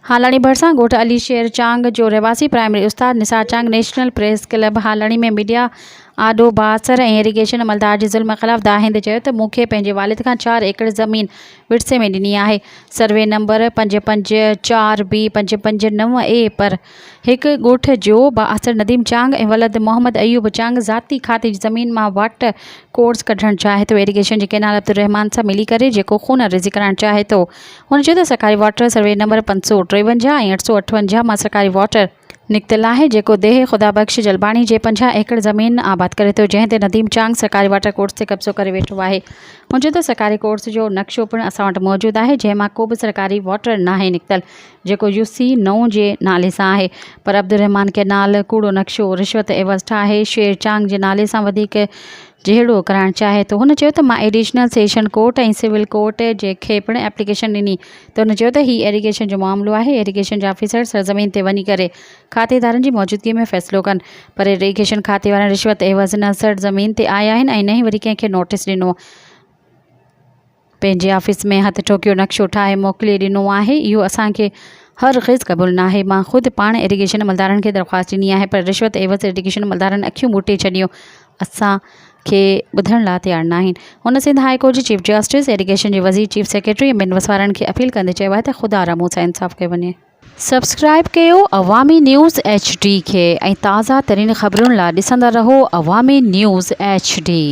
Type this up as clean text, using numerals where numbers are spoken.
هالاڻي ڀرسان ڳوٺ علي شير چانگ جو رهواسي پرائمري استاد Nisar Chang national press club Halani ۾ media آڏو بااثر ۽ ايريگيشن عملدار جي ظلم خلاف دانهيندي چيو ته مون کي پنهنجي والد کان چار ايڪڙ زمين ورثي ۾ ڏني آهي سروي نمبر پنج پنج چار بي پنج پنج نو اي پر هڪ ڳوٺ جو بااثر نديم چانگ ۽ ولد محمد ايوب چانگ ذاتي کاتي جي زمين مان واٽر ڪورس ڪڍڻ چاهي ٿو ايريگيشن جي ڪئنال عبدالرحمان سان ملي ڪري جيڪو خون ريزي ڪرائڻ چاهي ٿو. هن چيو ته سرڪاري واٽر سروي نمبر 553 ۽ 858 مان سرڪاري واٽر نڪتل آهي جيڪو ديهه خدا بخش جلباڻي جي 50 ايڪڙ زمين آباد ڪري ٿو جنهن تي نديم چانگ سرڪاري واٽر ڪورس تي قبضو ڪري ويٺو آهي. هن چيو ته سرڪاري ڪورس جو نقشو پڻ اسان وٽ موجود آهي جنهن مان ڪو به سرڪاري واٽر ناهي نڪتل جيڪو يو سي نو جي نالي سان آهي پر عبدالرحمان ڪئنال ڪوڙو نقشو رشوت عيوض ٺاهي شير چانگ جي نالي سان وڌيڪ جهيڙو ڪرائڻ چاهي ٿو. هن چيو ته مان additional session court ۽ civil court جي کي پڻ ايپليڪيشن ڏني ته هن چيو ته هي ايريگيشن جو معاملو آهي ايريگيشن جا آفيسر سرزمين تي وڃي ڪري کاتيدارن جي موجودگي ۾ فيصلو ڪن پر ايريگيشن کاتي وارن رشوت عيوض نه سرزمين تي آيا آهن ۽ نه ئي وري ڪنهن کي نوٽيس ڏنو. پنهنجي آفيس ۾ هٿ ٺوڪيو نقشو ٺاهي موڪلي ڏنو آهي اهو اسان کي هر گز قبول ناهي مان خود پاڻ ايريگيشن عملدارن کي درخواست ڏني آهي پر رشوت عيوض ايريگيشن عملدارن اکيون ٻوٽي ڇڏيون اسان کي ٻڌڻ لاء تيار ناهن هن سنڌ هاء ڪورٽ جي چيف جسٽس ايريگيشن جي وزير چيف سيڪريٽري ۽ ٻين وسوارن کي اپيل ڪندي چيو آهي ته خدا را مون سان انصاف ڪيو وڃي. سبسڪرائب ڪيو عوامي نيوز ايڇ ڊي کي ۽ تازه ترين خبرن لاء ڏسندا رهو عوامي نيوز ايڇ ڊي.